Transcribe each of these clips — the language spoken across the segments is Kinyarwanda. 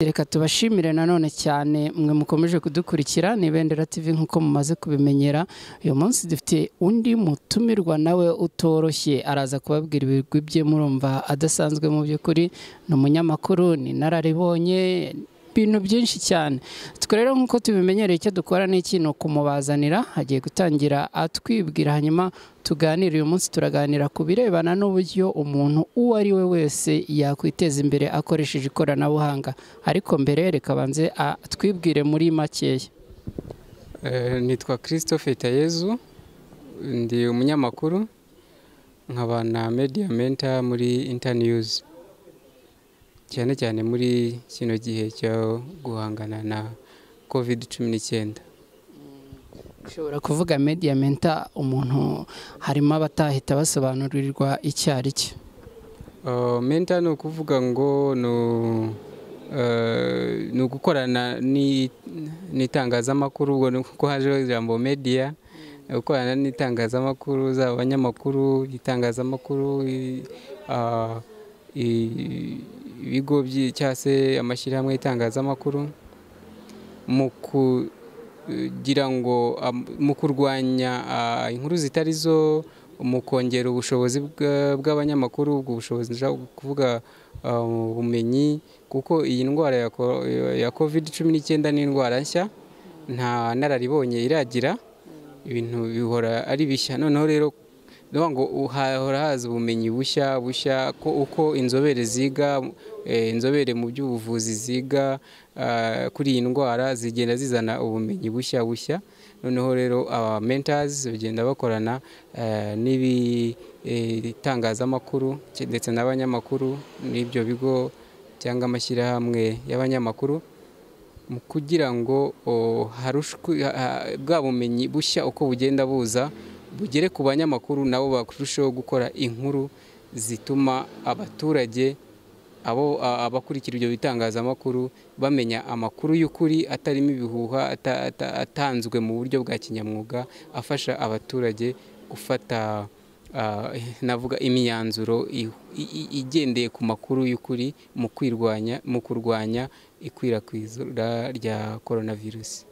Reka tubashimire nanone cyane mwe mukomeje kudukurikira ni Ibendera TV nkuko mumaze kubimenyera. Uyu munsi dufite undi mutumirwa nawe utoroshye, araza kubabwira ibigwi bye, murumva adasanzwe mu by'ukuri. Ni umunyamakuru, ni inararibonye ibintu byinshi cyane. Twe rero nkuko tubimenyereye icyo dukora ni iki? Ni ukumubazanira. Agiye gutangira atwibwira hanyuma tuganire. Uyu munsi turaganira ku birebana n'uburyo umuntu uwo ari we wese yakwiteza imbere akoresheje ikoranabuhanga, ariko mbere reka abanze atwibwire muri makeya. Nitwa Christophe Hitayezu, ndi umunyamakuru nkaba na media mentor muri Internews, cyane cyane muri kino gihe cyo guhangana na COVID-19. Ushobora kuvuga media mentor, umuntu harimo abatahita basobanurirwa icyo ari cyo. Mentor ni ukuvuga ngo ni ugukorana n'itangazamakuru, ubwo ni kuko hajeho ijambo media, gukorana n'itangazamakuru, zaba abanyamakuru, itangazamakuru, ibigo cyangwa se amashyirahamwe y'itangazamakuru, mu kugira ngo mu kurwanya inkuru zitari zo, mu kongera ubushobozi bw'abanyamakuru. Ubwo bushobozi nshaka kuvuga ubumenyi, kuko iyi ndwara ya COVID-19 ni indwara nshya, nta nararibonye iragira, ibintu bihora ari bishya. Noneho rero ngo hahora haza ubumenyi bushya bushya, ko uko inzobere ziga, inzobere mu by'ubuvuzi ziga kuri iyi ndwara zigenda zizana ubumenyi bushya bushya. Noneho rero aba mentors bagenda bakorana n'ibitangazamakuru ndetse n'abanyamakuru n'ibyo bigo cyangwa amashyirahamwe y'abanyamakuru, mu kugira ngo harushwe bwa bumenyi bushya uko bugenda buza bugere ku banyamakuru, nabo barusheho gukora inkuru zituma abaturage abo abakurikira ibyo bitangazamakuru bamenya amakuru y'ukuri atarimo ibihuha, atanzwe mu buryo bwa kinyamwuga, afasha abaturage gufata navuga imyanzuro igendeye ku makuru y'ukuri mu kwirwanya, mu kurwanya ikwirakwizwa rya coronavirus.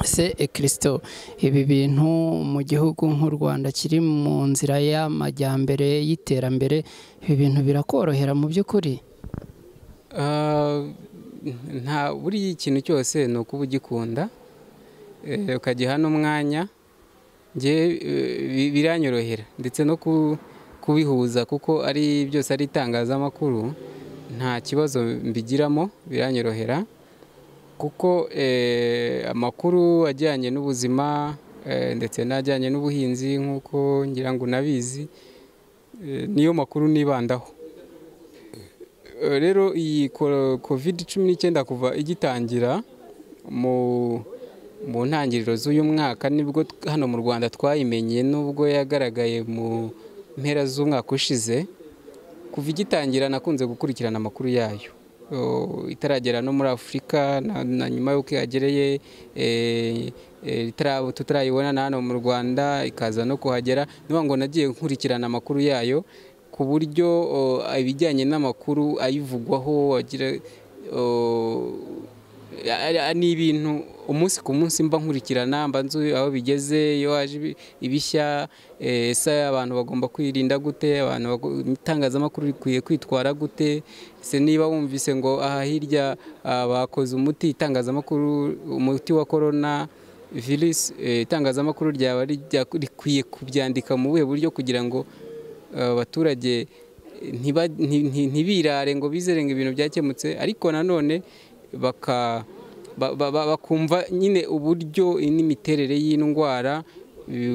Se Christo, ibi bintu mu gihugu nk'u Rwanda kiri mu nzira y'amajyambere y'iterambere, ibi bintu birakorohera mu by'ukuri? Nta buri ikintu cyose ni ukuba ugikunda, ukagiha n'umwanya. Njye biranyorohera ndetse no kubihuza, kuko ari byose ari itangazamakuru, nta kibazo mbigiramo, biranyorohera kuko amakuru ajyanye n'ubuzima ndetse n'ajyanye n'ubuhinzi, nk'uko ngira ngo unabizi, niyo makuru nibandaho. Rero iyi COVID-19 kuva igitangira mu ntangiriro z'uyu mwaka, nibwo hano mu Rwanda twayimenye, nubwo yagaragaye mu mpera z'umwaka ushize. Kuva igitangira nakunze gukurikirana amakuru yayo, itaragera no muri Afurika, na nyuma y'uko ihagereye tutarayibona na hano mu Rwanda ikaza no kuhagera. Niyo ngo nagiye nkurikirana amakuru yayo, ku buryo ibijyanye n'amakuru ayivugwaho ni ibintu umunsi ku munsi mba nkurikirana, mba nzi aho bigeze, iyo haje ibishya, ese abantu bagomba kwirinda gute, abantu itangazamakuru rikwiye kwitwara gute, ese niba wumvise ngo aha hirya bakoze umuti, itangazamakuru umuti wa corona virus, itangazamakuru ryaba rikwiye kubyandika mu buhe buryo kugira ngo abaturage ntibirare ngo bizere ngo ibintu byakemutse, ariko nanone bakumva nyine uburyo n'imiterere y'indwara,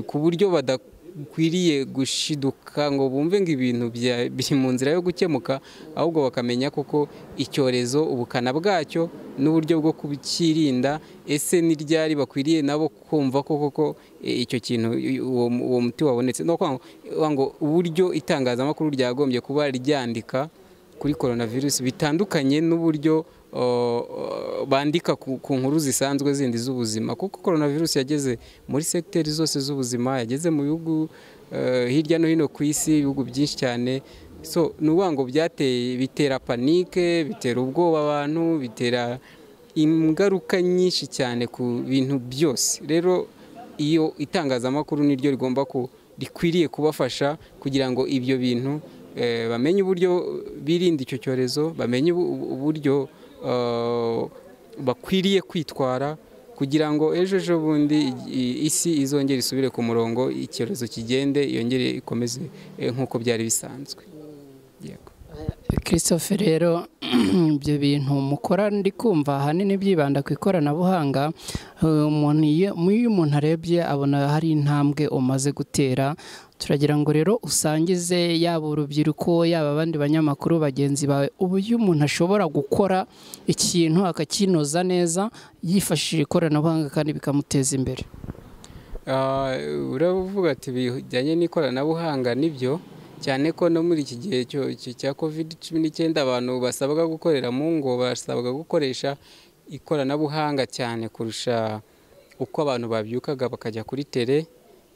ku buryo badakwiriye gushiduka ngo bumve ngo ibintu biri mu nzira yo gukemuka, ahubwo bakamenya koko icyorezo, ubukana bwacyo n'uburyo bwo kukirinda, ese ni ryari bakwiriye nabo kumva ko koko icyo kintu uwo muti wabonetse. No ngo uburyo itangazamakuru ryagombye kuba ryandika kuri coronavirus bitandukanye n'uburyo bandika ku nkuru zisanzwe zindi z'ubuzima, kuko coronavirus yageze muri secteurs zose z'ubuzima, yageze mu bihugu hirya no hino ku isi, ibihugu byinshi cyane. So ni ukuvuga ngo byateye, bitera panique, bitera ubwoba abantu, bitera ingaruka nyinshi cyane ku bintu byose. Rero iyo itangazamakuru niryo rigomba ku rikwiriye kubafasha kugira ngo ibyo bintu bamenye uburyo birinda icyo cyorezo, bamenye uburyo bakwiriye kwitwara kugira ngo ejo bundi isi izongere isubire ku murongo, icyorezo kigende, yongere ikomeze nk'uko byari bisanzwe. Yego. Christophe, rero ibyo bintu mukora ndi kumva ahanini byibanda ku ikoranabuhanga. Umuntu iyo umuntu arebye abona hari intambwe umaze gutera. Turagira ngo rero usangize yaba urubyiruko, yaba abandi banyamakuru bagenzi bawe, uburyo umuntu ashobora gukora ikintu akakinoza neza yifashishije ikoranabuhanga kandi bikamuteza imbere. Uravuga ati bijyanye n'ikoranabuhanga, nibyo, cyane ko no muri iki gihe cya COVID-19 abantu basabwa gukorera mu ngo, basabwa gukoresha ikoranabuhanga cyane kurusha uko abantu babyukaga bakajya kuri terrain.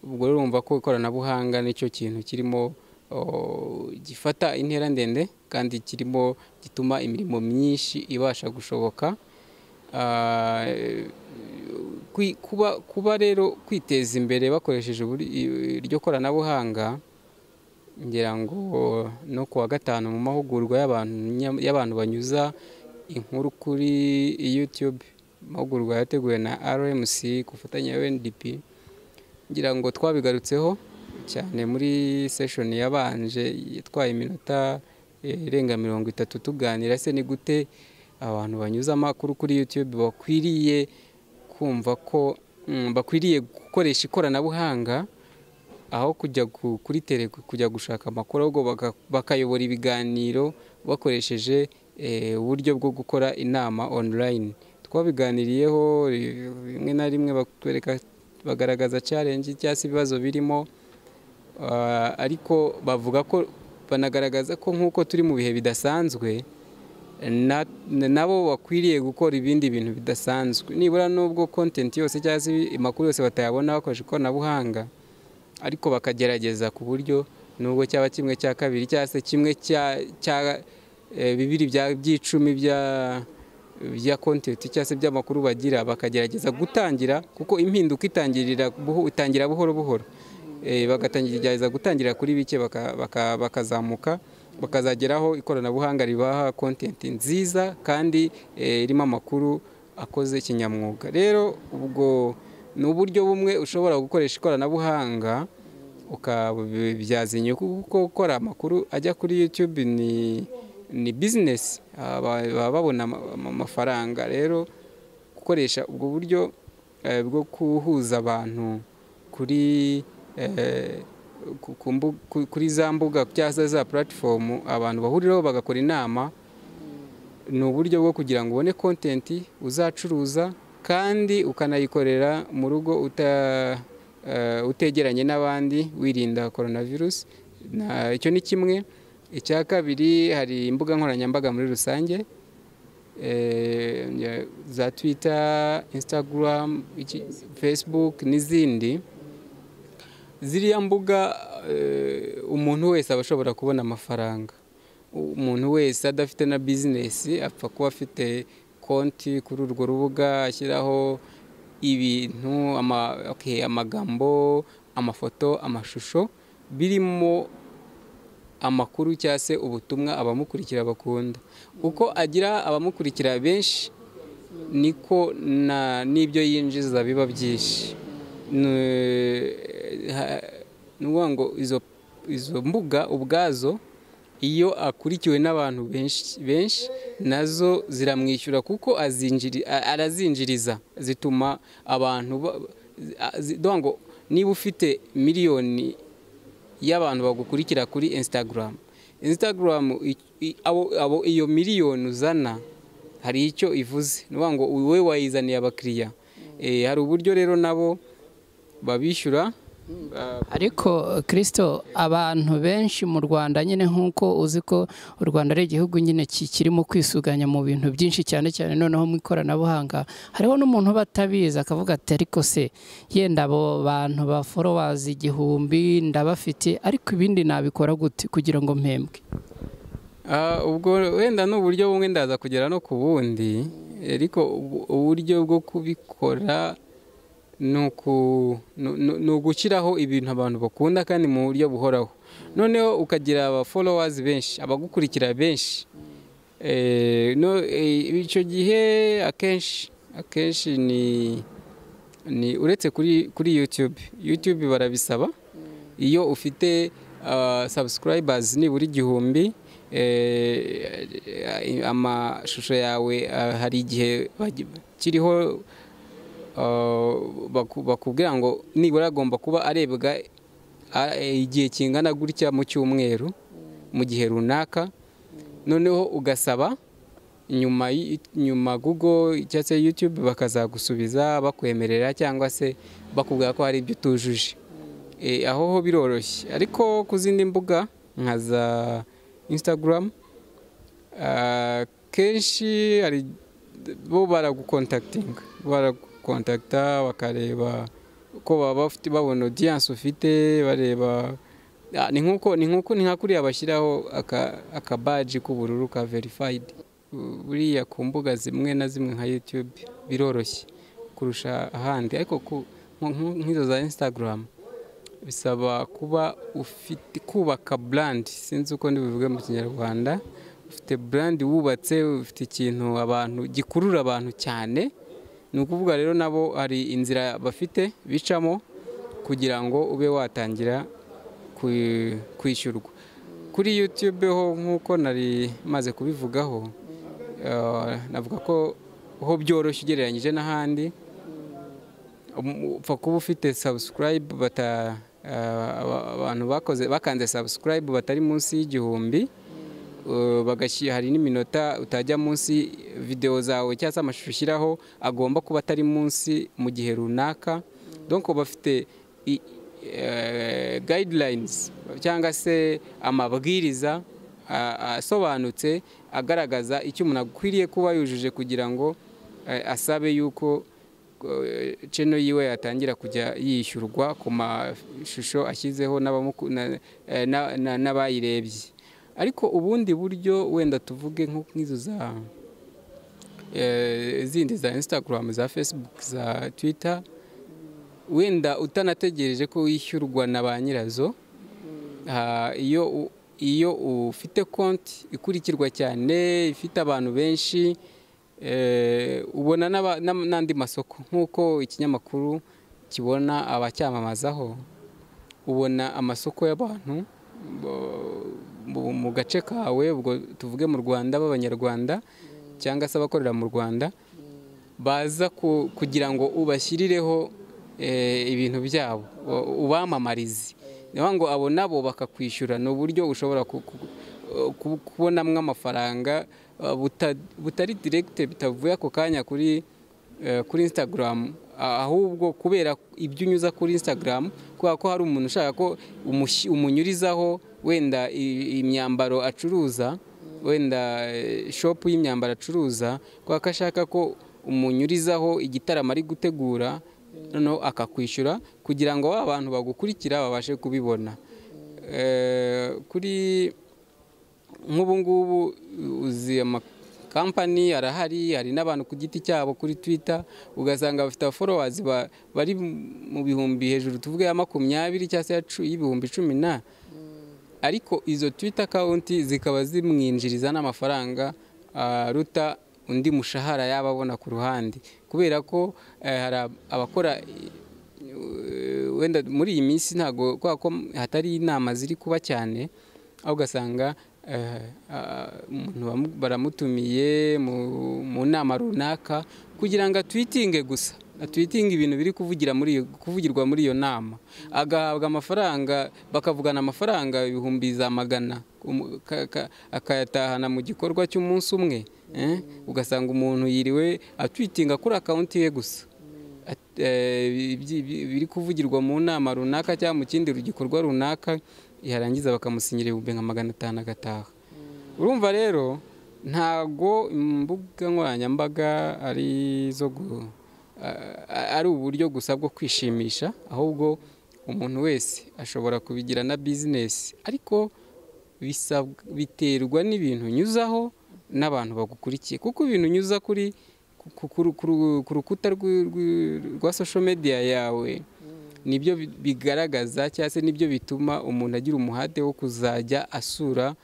Ubwo rero urumva ko ikoranabuhanga nicyo kintu kirimo gifata intera ndende kandi kirimo gituma imirimo myinshi ibasha gushoboka. Kuba rero kwiteza imbere bakoresheje iryo koranabuhanga, ngira ngo no kuwa gatanu mu mahugurwa y'abantu banyuza inkuru kuri YouTube, amahugurwa yateguwe na RMC ku bufatanye na UNDP, ngira ngo twabigarutseho cyane muri session yabanje itwaye iminota irenga 30, tuganira se ni gute abantu banyuza amakuru kuri YouTube bakwiriye kumva ko bakwiriye gukoresha ikoranabuhanga aho kujya kuri terrain kujya gushaka amakuru, ahubwo bakayobora ibiganiro bakoresheje uburyo bwo gukora inama online. Twabiganiriyeho rimwe na rimwe, batwereka, bagaragaza challenge cyangwa se ibibazo birimo, ariko bavuga ko banagaragaza ko nk'uko turi mu bihe bidasanzwe, nabo bakwiriye gukora ibindi bintu bidasanzwe, nibura nubwo content yose cyangwa se amakuru yose batayabona bakoresha ikoranabuhanga, ariko bakagerageza ku buryo nubwo cyaba kimwe cya kabiri cyangwa se kimwe cya bibiri by'icumi bya content cyangwa se by'amakuru bagira, bakagerageza gutangira, kuko impinduka itangira buhoro buhoro. Bagatangira gutangira kuri bike, bakazamuka, bakazageraho ikoranabuhanga ribaha content nziza kandi irimo amakuru akoze kinyamwuga. Rero ubwo ni uburyo bumwe ushobora gukoresha ikoranabuhanga ukabibyaza inyungu, kuko gukora amakuru ajya kuri YouTube ni business, baba babona amafaranga. Rero gukoresha ubwo buryo bwo guhuza abantu kuri za mbuga cyangwa se za platform abantu bahuriraho bagakora inama, ni uburyo bwo kugira ngo ubone content uzacuruza kandi ukanayikorera mu rugo utegeranye n'abandi, wirinda coronavirus. Icyo ni kimwe. Icya kabiri, hari imbuga nkoranyambaga muri rusange, za Twitter, Instagram, Facebook n'izindi. Ziriya mbuga umuntu wese aba ashobora kubona amafaranga. Umuntu wese adafite na business apfa kuba afite konti kuri urwo rubuga, ashyiraho ibintu, amagambo, amafoto, amashusho birimo amakuru cyangwa se ubutumwa abamukurikira bakunda. Uko agira abamukurikira benshi niko n'ibyo yinjiza biba byinshi. Ni ukuvuga ngo izo mbuga ubwazo, iyo akurikiwe n'abantu benshi benshi, nazo ziramwishyura kuko arazinjiriza, zituma abantu ngo niba ufite miliyoni y'abantu bagukurikira kuri Instagram, abo iyo miliyoni uzana hari icyo ivuze, ni ukuvuga ngo wowe wayizaniye abakiriya. Hari uburyo rero nabo babishyura. Ariko Kristo, abantu benshi mu Rwanda nyine, nk'uko uzi ko u Rwanda ari igihugu nyine kirimo kwisuganya mu bintu byinshi, cyane cyane noneho mu ikoranabuhanga, hariho n'umuntu batabizi akavuga ati ariko se yenda abo bantu ba followers 1000 ndabafite, ariko ibindi nabikora gute kugira ngo mpembwe? Ubwo wenda ni uburyo bumwe, ndaza kugera no ku bundi, ariko uburyo bwo kubikora ni ugushyiraho ibintu abantu bakunda kandi mu buryo buhoraho, noneho ukagira aba followers benshi, abagukurikira benshi. Icyo gihe akenshi ni uretse kuri YouTube barabisaba, iyo ufite subscribers nibura 1000, amashusho yawe hari igihe kiriho bakubwira ngo nibura agomba kuba arebwa igihe kingana gutya mu cyumweru, mu gihe runaka, noneho ugasaba nyuma Google cyangwa se YouTube bakazagusubiza bakwemerera cyangwa se bakubwira ko hari ibyo utujuje. Aho ho biroroshye. Ariko ku zindi mbuga nka za Instagram, kenshi hari bo baragukontakta bakareba ko baba bafite, babona audience ufite, bareba ni nkuko ni nka kuriya bashyiraho akabaji k'ubururu ka verified. Buriya ku mbuga zimwe na zimwe nka YouTube biroroshye kurusha ahandi, ariko nk'izo za Instagram bisaba kuba ufite kubaka brand, sinzi uko ndibuvuge mu Kinyarwanda, ufite brand wubatse, ufite ikintu abantu gikurura abantu cyane. Ni ukuvuga rero nabo hari inzira bafite bicamo kugira ngo ube watangira kwishyurwa. Kuri YouTube ho nk'uko nari maze kubivugaho, navuga ko ho byoroshye ugereranyije n'ahandi. Upfa kuba ufite subscribe, abantu bakoze bakanze subscribe batari munsi y'1000, bagashyira, hari n'iminota utajya munsi, video zawe cyangwa se amashusho ushyiraho agomba kuba atari munsi mu gihe runaka. Donc bafite guidelines cyangwa se amabwiriza asobanutse agaragaza icyo umuntu akwiriye kuba yujuje kugira ngo asabe yuko channel yiwe yatangira kujya yishyurwa ku mashusho ashyizeho n'abayirebye. Ariko ubundi buryo wenda tuvuge nk'izo za zindi za Instagram, za Facebook, za Twitter, wenda utanategereje ko wishyurwa na ba nyirazo, iyo ufite konti ikurikirwa cyane, ifite abantu benshi, ubona n'andi masoko nk'uko ikinyamakuru kibona abacyamamazaho, ubona amasoko y'abantu mu gace kawe, ubwo tuvuge mu Rwanda b'Abanyarwanda cyangwa se abakorera mu Rwanda, baza kugira ngo ubashyirireho ibintu byabo, ubamamarize. Niyo ngo abo nabo bakakwishyura. Ni uburyo ushobora kubonamo amafaranga butari direct, bitavuye ako kanya kuri Instagram, ahubwo kubera ibyo unyuza kuri Instagram, kubera ko hari umuntu ushaka ko umunyurizaho wenda imyambaro acuruza, wenda shop y'imyambaro acuruza, kubera ko ashaka ko umunyurizaho igitaramo ari gutegura, noneho akakwishyura kugira ngo abantu bagukurikira babashe kubibona. Kuri nk'ubu ngubu uzi amakampani arahari, hari n'abantu ku giti cyabo kuri Twitter, ugasanga bafite followers bari mu bihumbi hejuru, tuvuge ya 20 cyangwa se y'ibihumbi 10 na, ariko izo Twitter account zikaba zimwinjiriza n'amafaranga aruta undi mushahara yaba abona ku ruhande, kubera ko hari abakora wenda muri iyi minsi ntago, kubera ko hatari inama ziri kuba cyane, aho ugasanga umuntu baramutumiye mu nama runaka kugira ngo atwitinge gusa, atwitinge ibintu biri kuvugirwa muri iyo nama, agahabwa amafaranga, bakavugana amafaranga 100,000 akayatahana mu gikorwa cy'umunsi umwe. Ugasanga umuntu yiriwe atwitinga kuri account ye gusa. biri kuvugirwa mu nama runaka cyangwa mu kindi gikorwa runaka, yarangiza bakamusinyira 500,000 agataha. Urumva rero ntago imbuga nkoranyambaga ari zo ari uburyo gusa bwo kwishimisha, ahubwo umuntu wese ashobora kubigira na bizinesi, ariko biterwa n'ibintu unyuzaho n'abantu bagukurikiye, kuko ibintu unyuza kuri ku rukuta rwa social media yawe nibyo bigaragaza cyangwa se nibyo bituma umuntu agira umuhate wo kuzajya asura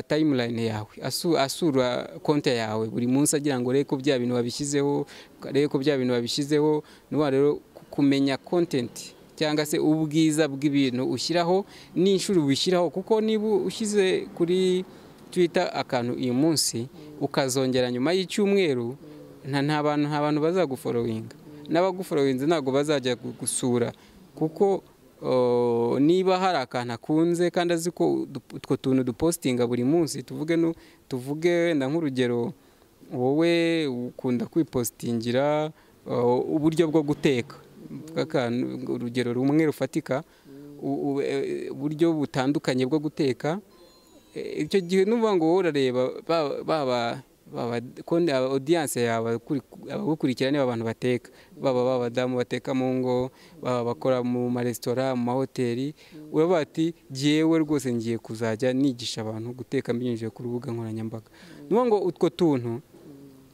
timeline yawe, asura konti yawe buri munsi, agira ngo reko bya bintu babishyizeho, reko bya bintu babishyizeho. Nuba rero kumenya content cyangwa se ubwiza bw'ibintu ushyiraho n'inshuro ubishyiraho, kuko niba ushyize kuri Twitter akantu uyu munsi ukazongera nyuma y'icyumweru, nta bantu bazagufollowinga, n'abagufollowinze ntabwo bazajya gusura, kuko niba hari akantu akunze kandi azi ko utwo tuntu dupostinga buri munsi, tuvuge wenda nk'urugero wowe ukunda kwipostingira uburyo bwo guteka, urugero rumwe rufatika, uburyo butandukanye bwo guteka, icyo gihe nuvuga ngo wowe urareba baba audience yawe abagukurikira niba abantu bateka, baba abadamu bateka mu ngo, baba bakora mu maresitora, mu mahoteli, uravuga ati jyewe rwose ngiye kuzajya nigisha abantu guteka mbinyujije ku rubuga nkoranyambaga. Nuvuga ngo utwo tuntu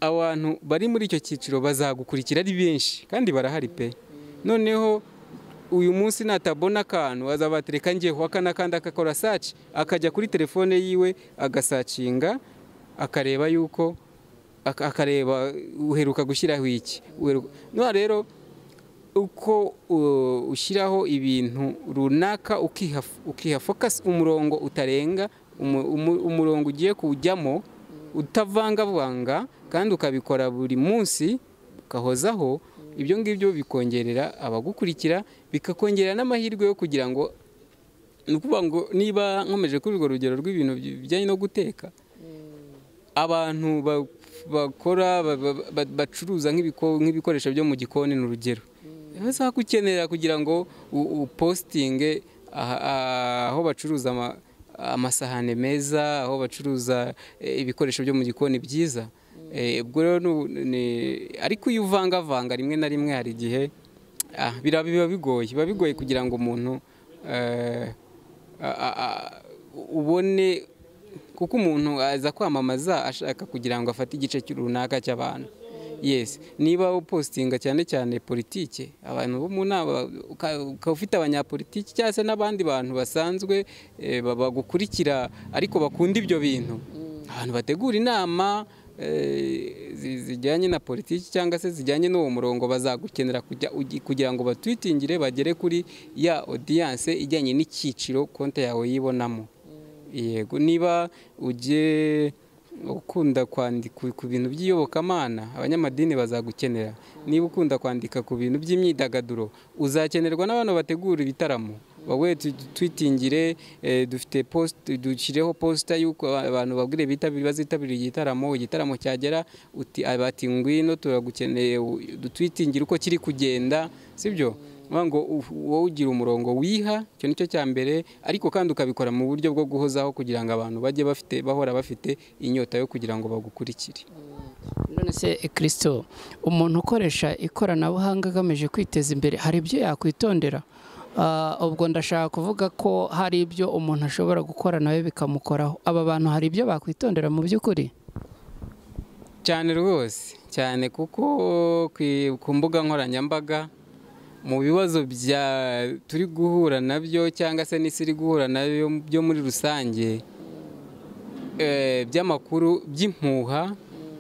abantu bari muri icyo cyiciro bazagukurikira ari benshi kandi barahari pe. Noneho uyu munsi natabona akantu azabatereka ngiye akanakanda akakora search, akajya kuri telefone yiwe agasacinga, akareba yuko akareba uheruka gushyiraho iki. No rero uko ushyiraho ibintu runaka ukiha focus, umurongo utarenga, umurongo ugiye kujyamo utavangavanga, kandi ukabikora buri munsi ukahozaho, ibyo ngibyo bikongerera abagukurikira, bikakongerera n'amahirwe yo kugira ngo, ni ukuvuga ngo niba nkomeje kuri urwo rugero rw'ibintu bijyanye no guteka, abantu bakora bacuruza nk'ibikoresho byo mu gikoni, ni urugero bazagukenera kugira ngo upostinge aho bacuruza amasahane meza, aho bacuruza ibikoresho byo mu gikoni byiza. Ubwo rero ariko iyo uvangavanga rimwe na rimwe hari igihe biba bigoye kugira ngo umuntu ubone, kuko umuntu aza kwamamaza ashaka kugira ngo afate igice runaka cy'abantu. Yes, niba upostinga cyane cyane politike, abantu bo mu nama, ukaba ufite abanyapolitiki cyangwa se n'abandi bantu basanzwe bagukurikira ariko bakunda ibyo bintu, abantu bategura inama zijyanye na politiki cyangwa se zijyanye n'uwo murongo bazagukenera kugira ngo batwitingire bagere kuri ya audience ijyanye n'icyiciro konti yawe yibonamo. Yego, niba ujye ukunda kwandika ku bintu by'iyobokamana, abanyamadini bazagukenera. Niba ukunda kwandika ku bintu by'imyidagaduro, uzakenerwa n'abantu bategura ibitaramo. Bawe twitingire, dufite post, dushyireho poster yuko abantu babwire bazitabira igitaramo, igitaramo cyagera uti abati ngwino turagukeneye, dutwitingire uko kiri kugenda, sibyo? Ngo wowe ugira umurongo wiha, icyo nicyo cya mbere, ariko kandi ukabikora mu buryo bwo guhozaho kugira ngo abantu bajye bafite bahora bafite inyota yo kugira ngo bagukurikire. None se Kristo, umuntu ukoresha ikoranabuhanga agamije kwiteza imbere hari ibyo yakwitondera? Ubwo ndashaka kuvuga ko hari ibyo umuntu ashobora gukora nawe bikamukoraho. Aba bantu hari ibyo bakwitondera mu by'ukuri? Cyane rwose, cyane, kuko ku mbuga nkoranyambaga mu bibazo bya turi guhura nabyo cyangwa se n'isi iri guhura nabyo byo muri rusange, by'amakuru by'impuha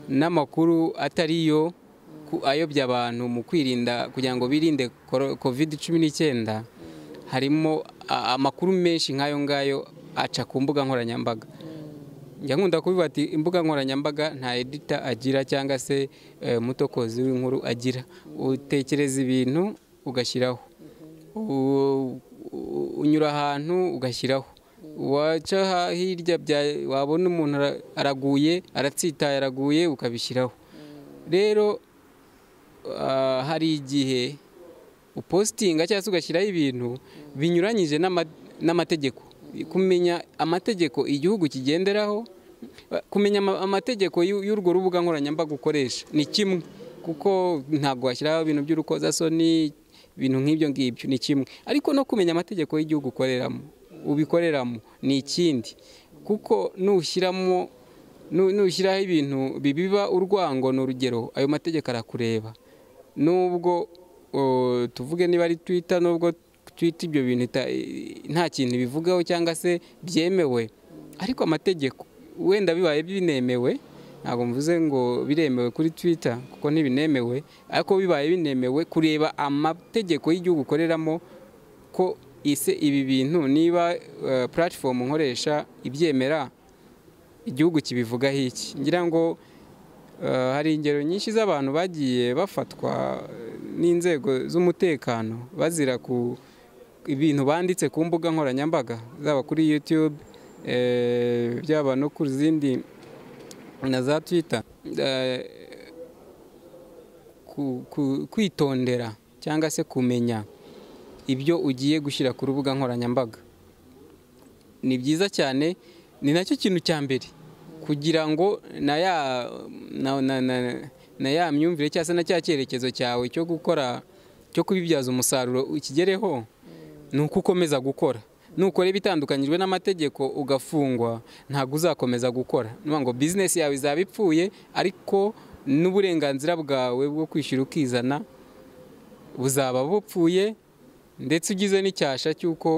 n'amakuru atariyo ayobya abantu mu kwirinda kugira ngo birinde COVID-19, harimo amakuru menshi nk'ayo ngayo aca ku mbuga nkoranyambaga. Njya nkunda kubivuga ati imbuga nkoranyambaga nta editor agira cyangwa se mutokozi w'inkuru agira. Utekereza ibintu ugashyiraho, unyura ahantu ugashyiraho, waca hirya wabona umuntu araguye, aratsitaye, araguye, ukabishyiraho. Rero Hari igihe upositinga cyangwa se ugashyiraho ibintu binyuranyije n'amategeko. Kumenya amategeko igihugu kigenderaho, kumenya amategeko y'urwo rubuga nkoranyambaga ukoresha ni kimwe, kuko ntabwo washyiraho ibintu by'urukozasoni, ibintu nk'ibyo ngibyo ni kimwe, ariko no kumenya amategeko y'igihugu ukoreramo, ubikoreramo ni ikindi, kuko nushyiramo nushyiraho ibintu bibiba urwango, ni urugero, ayo mategeko arakureba. Nubwo tuvuge niba ari Twitter, nubwo Twitter ibyo bintu nta kintu bivugaho cyangwa se byemewe, ariko amategeko wenda bibaye binemewe, ntabwo mvuze ngo biremewe kuri Twitter kuko ntibinemewe, ariko bibaye binemewe kureba amategeko y'igihugu ukoreramo, ko ese ibi bintu niba platform nkoresha ibyemera, igihugu kibivugaho iki? Ngira ngo hari ingero nyinshi z'abantu bagiye bafatwa n'inzego z'umutekano bazira ku ibintu banditse ku mbuga nkoranyambaga, zaba kuri YouTube, byaba no ku zindi na za Twitter. Kwitondera cyangwa se kumenya ibyo ugiye gushyira ku rubuga nkoranyambaga ni byiza cyane, ni nacyo kintu cya mbere kugira ngo na ya myumvire cyangwa se na cya cyerekezo cyawe cyo gukora, cyo kubibyaza umusaruro ukigereho, ni uko ukomeza gukora. Nukora ibitandukanyijwe n'amategeko ugafungwa, ntabwo uzakomeza gukora. Ni ngo business yawe izaba ipfuye, ariko n'uburenganzira bwawe bwo kwishyura ukizana buzaba bupfuye, ndetse ugize n'icyasha cy'uko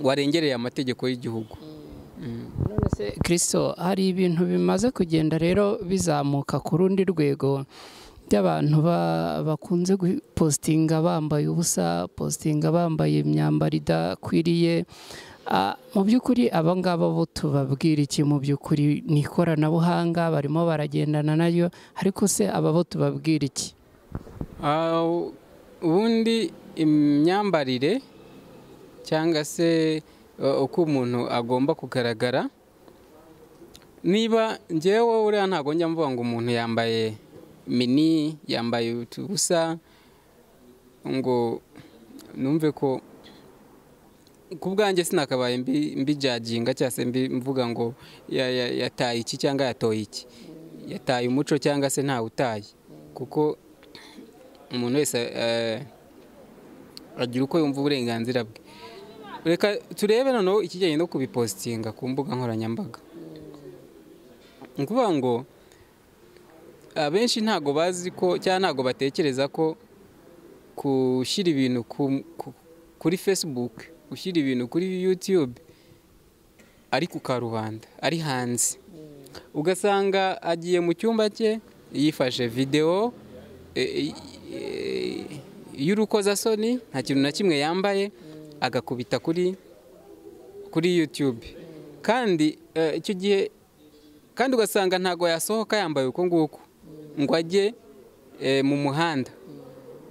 warengereye amategeko y'igihugu. None se Kristo, hari ibintu bimaze kugenda rero bizamuka ku rundi rwego by'abantu bakunze gupositinga bambaye ubusa, positinga bambaye imyambaro idakwiriye. Mu by'ukuri aba ngaba bo tubabwira iki? Mu by'ukuri ni ikoranabuhanga barimo baragendana nayo, ariko se aba bo tubabwira iki? Ubundi imyambarire cyangwa se uko umuntu agomba kugaragara, niba njyewe uriya ntabwo njya mvuga ngo umuntu yambaye mini, yambaye ubusa, ngo numve ko ku bwanjye sinakabaye mbijajinga cyangwa se mvuga ngo yataye iki cyangwa yatoye iki, yataye umuco cyangwa se ntawutaye, kuko umuntu wese agira uko yumva uburenganzira bwe. Reka turebe noneho ikijyanye no kubipositinga ku mbuga nkoranyambaga. Ni ukuvuga ngo abenshi ntabwo bazi ko cyangwa ntabwo batekereza ko gushyira ibintu kuri Facebook, gushyira ibintu kuri YouTube ari ku karubanda, ari hanze. Ugasanga agiye mu cyumba cye yifashe video y'urukozasoni, nta kintu na kimwe yambaye, agakubita kuri YouTube. Kandi icyo gihe kandi ugasanga ntago yasohoka yambaye uko nguko ngo ajye mu muhanda.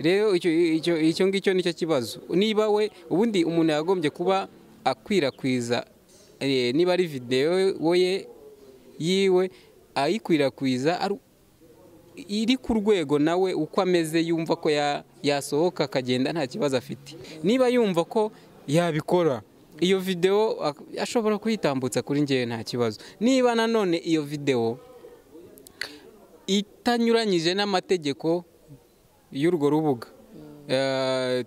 Rero icyo ngicyo nicyo kibazo. Niba we ubundi umuntu yagombye kuba akwirakwiza, niba ari video ye yiwe ayikwirakwiza iri ku rwego nawe uko ameze, yumva ko yasohoka akagenda nta kibazo afite. Niba yumva ko yabikora, iyo video ashobora kuyitambutsa kuri njyewe nta kibazo. Niba nanone iyo video itanyuranyije n'amategeko y'urwo rubuga,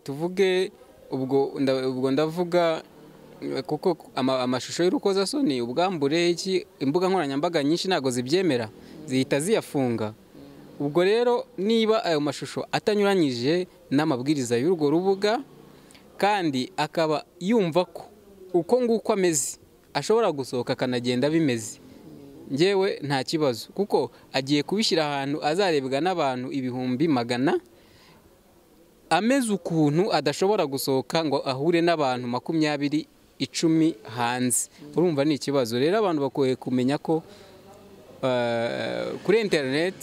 tuvuge ubwo ndavuga kuko amashusho y'urukozasoni, ubwambure, iki, imbuga nkoranyambaga nyinshi ntago zibyemera, zihita ziyafunga. Ubwo rero niba ayo mashusho atanyuranyije n'amabwiriza y'urwo rubuga, kandi akaba yumva ko uko nguko ameze ashobora gusohoka akanagenda bimeze, njyewe nta kibazo, kuko agiye kubishyira ahantu azarebwa n'abantu 100,000, ameze ukuntu adashobora gusohoka ngo ahure n'abantu 20, 10 hanze. Urumva ni ikibazo. Rero abantu bakwiye kumenya ko kuri internet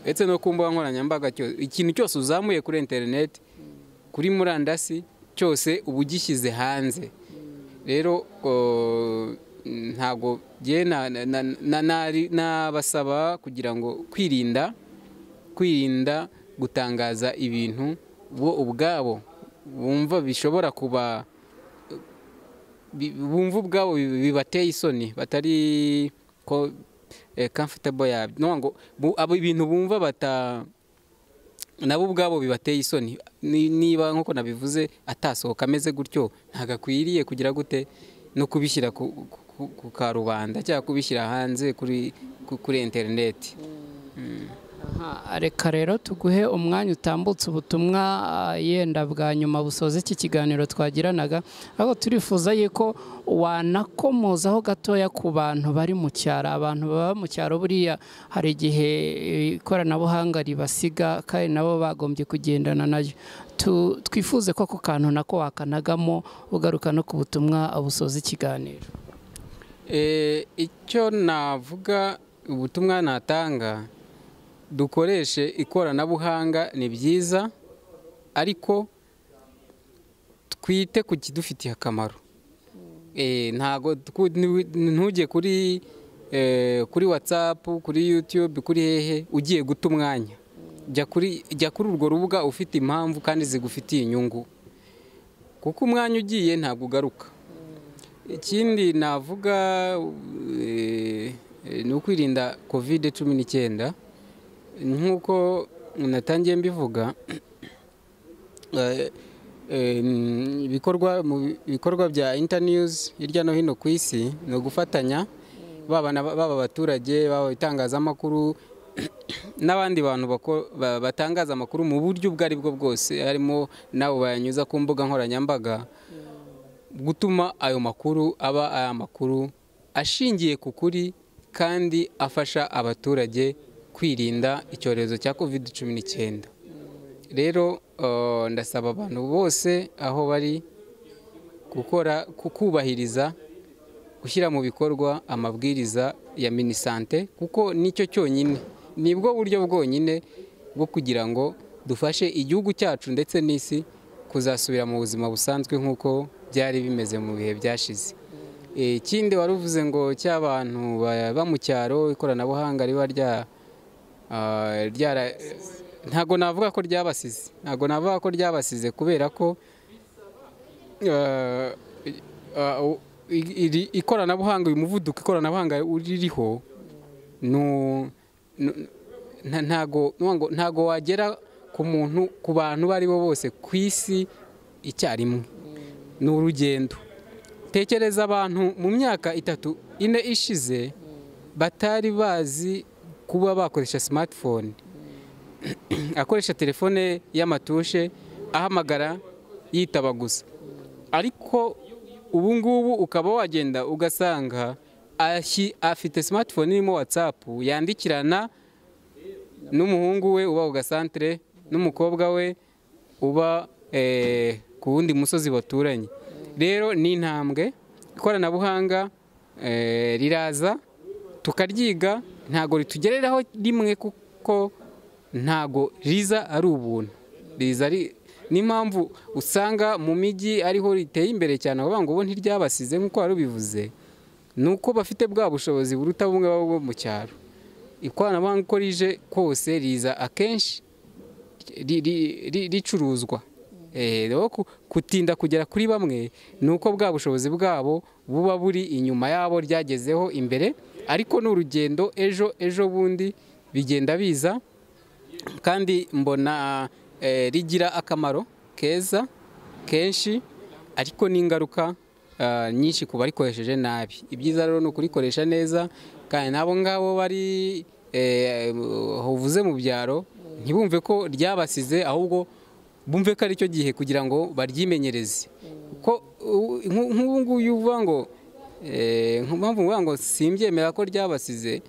ndetse no ku mbuga nkoranyambaga, ikintu cyose uzamuye kuri internet, kuri murandasi, cyose uba ugishyize hanze. Rero Ntago nabasaba kugira ngo kwirinda gutangaza ibintu bo ubwabo bumva bishobora kuba bumva ubwabo bibateye isoni, batari ko comfortable yabyo, ngo abo ibintu bumva bata nabo ubwabo bibateye isoni. Niba nkuko nabivuze atasohoka ameze gutyo, ntagakwiriye kugira gute no kubishyira ku karubanda cyangwa kubishyira hanze kuri internet. Reka rero tuguhe umwanya utambutse ubutumwa yenda bwa nyuma busoza iki kiganiro twagiranaga, aho turifuza yuko wanakomozaho gatoya ku bantu bari mu cyaro. Abantu baba mu cyaro buriya hari igihe ikoranabuhanga ribasiga kandi nabo bagombye kugendana nayo. Twifuze ko ako kantu nako wakanagamo ugaruka no ku butumwa busoza ikiganiro. Icyo navuga, ubutumwa natanga, dukoreshe ikoranabuhanga ni byiza, ariko twite ku kidufitiye akamaro. Ntago ntujye kuri WhatsApp, kuri YouTube, kuri hehe ugiye guta umwanya. Jya kuri urwo rubuga ufite impamvu kandi zigufitiye inyungu, kuko umwanya ugiye ntabwo ugaruka. Ikindi navuga ni ukwirinda COVID-19. Nkuko natangiye mbivuga, ibikorwa bya Internews hirya no hino ku isi ni ugufatanya, baba abaturage, baba itangazamakuru n'abandi bantu batangaza amakuru mu buryo ubwo ari bwo bwose, harimo nabo bayanyuza ku mbuga nkoranyambaga, gutuma ayo makuru aba aya makuru ashingiye ku kuri kandi afasha abaturage kwirinda icyorezo cya COVID-19. Rero ndasaba abantu bose aho bari gukora kubahiriza, gushyira mu bikorwa amabwiriza ya Minisante, kuko nicyo cyonyine, nibwo buryo bwonyine bwo kugira ngo dufashe igihugu cyacu ndetse n'isi kuzasubira mu buzima busanzwe nk'uko byari bimeze mu bihe byashize. Ikindi wari uvuze ngo cy'abantu baba mu cyaro ikoranabuhanga riba ntago navuga ko ryabasize, ntago navuga ko ryabasize, kubera ko ikoranabuhanga, uyu muvuduko ikoranabuhanga uririho, ntago wagera ku muntu, ku bantu bari bo bose ku isi icyarimwe. Ni urugendo. Tekereza abantu mu myaka 3 4 ishize batari bazi kuba bakoresha smartphone, akoresha telefone y'amatushe ahamagara yitaba gusa, ariko ubu ngubu ukaba wagenda ugasanga afite smartphone irimo WhatsApp, yandikirana n'umuhungu we uba ku gasantere, n'umukobwa we uba ku wundi musozi baturanye. Rero ni intambwe, ikoranabuhanga riraza tukaryiga, ntago ritugereraho rimwe kuko ntago riza ari ubuntu, riza ari n'impamvu usanga mu mijyi ariho riteye imbere cyane, bavuga ngo bo ntiryabasize nk'uko wari ubivuze, nuko bafite bwa bushobozi buruta bumwe bwo mu cyaro. Ikoranabuhanga uko rije kose riza akenshi ricuruzwa. Kutinda kugera kuri bamwe nuko bwa bushobozi bwabo buba buri inyuma yabo ryagezeho imbere, ariko n'urugendo ejo bundi bigenda biza, kandi mbona rigira akamaro keza kenshi, ariko n'ingaruka nyinshi ku barikoresheje nabi. Ibyiza rero ni ukurikoresha neza, kandi nabo ngabo bari uvuze mu byaro ntibumve ko ryabasize, ahubwo bumve ko aricyo gihe kugira ngo baryimenyereze. Ko nk'ubu nguyu uvuga ngo mpamvu mvuga ngo simbyemera ko ryabasize,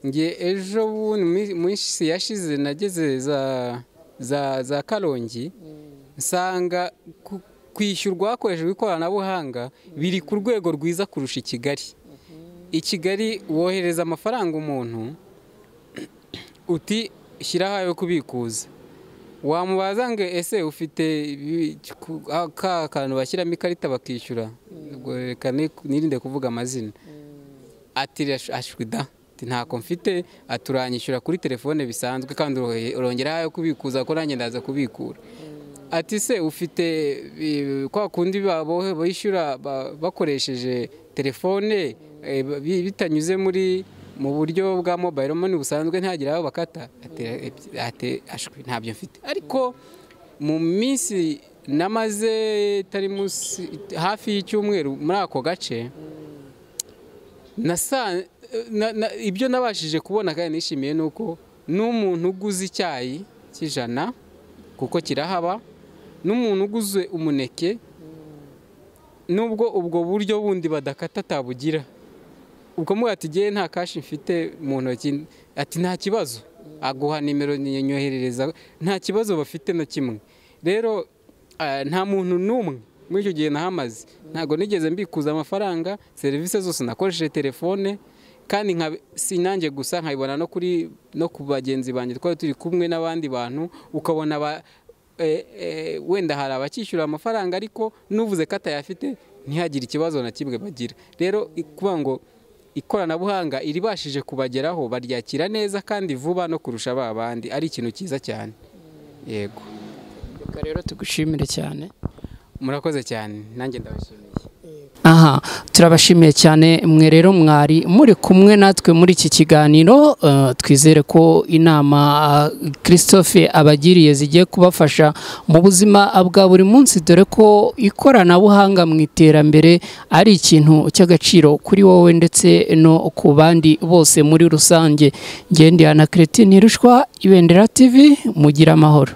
nge ejo bundi minsi yashize nageze za Karongi, nsanga kwishyurwa hakoreshejwe ikoranabuhanga biri ku rwego rwiza kurusha i Kigali. I Kigali wohereza amafaranga umuntu uti shyiraho ayo kubikuza, Wamubaza ngo ese ufite ka kantu bashyiramo ikarita bakishyura, reka nirinde kuvuga amazina, ati ashwi da, ntako mfite, aturanyishyura kuri telefone bisanzwe, kandi urongera ayo kubikuza ko nanjye ndaza kubikura. Ati se ufite kwa kundi bishyura bakoresheje telefone bitanyuze muri mu buryo bwa mobile money busanzwe, ntihagire aho bakata? Ati ashwi, ntabyo mfite. Ariko mu minsi namaze itari munsi hafi y'icyumweru muri ako gace, ibyo nabashije kubona kandi nishimiye ni uko n'umuntu uguze icyayi cy'100, kuko kirahaba, n'umuntu uguze umuneke, nubwo ubwo buryo bundi badakata atabugira, ubwo muba ati ngewe nta cash mfite mu ntoki, ati nta kibazo, aguha nimero nyoherereza, nta kibazo bafite na kimwe. Rero nta muntu n'umwe muri icyo gihe nahamaze, ntabwo nigeze mbikuza amafaranga, serivisi zose nakoresheje telefone, kandi si nanjye gusa, nkabibona no kuri no ku bagenzi banjye twari turi kumwe n'abandi bantu, ukabona wenda hari abakishyura amafaranga, ariko n'uvuze ko atayafite ntihagire ikibazo na kimwe bagira. Rero kuvuga ngo ikoranabuhanga iribashije kubageraho, baryakira neza kandi vuba no kurusha ba bandi, ari ikintu cyiza cyane. Yego. Reka rero tugushimire cyane. Murakoze cyane, nanjye ndabashimiye. Aha turabashimiye cyane mwe rero mwari muri kumwe natwe muri iki kiganiro. Twizere ko inama Christophe abagiriye zigiye kubafasha mu buzima bwa buri munsi, dore ko ikoranabuhanga mu iterambere ari ikintu cy'agaciro kuri wowe ndetse no ku bandi bose muri rusange. Ngendeye na Christine Rushwa, Ibendera TV, mugira amahoro.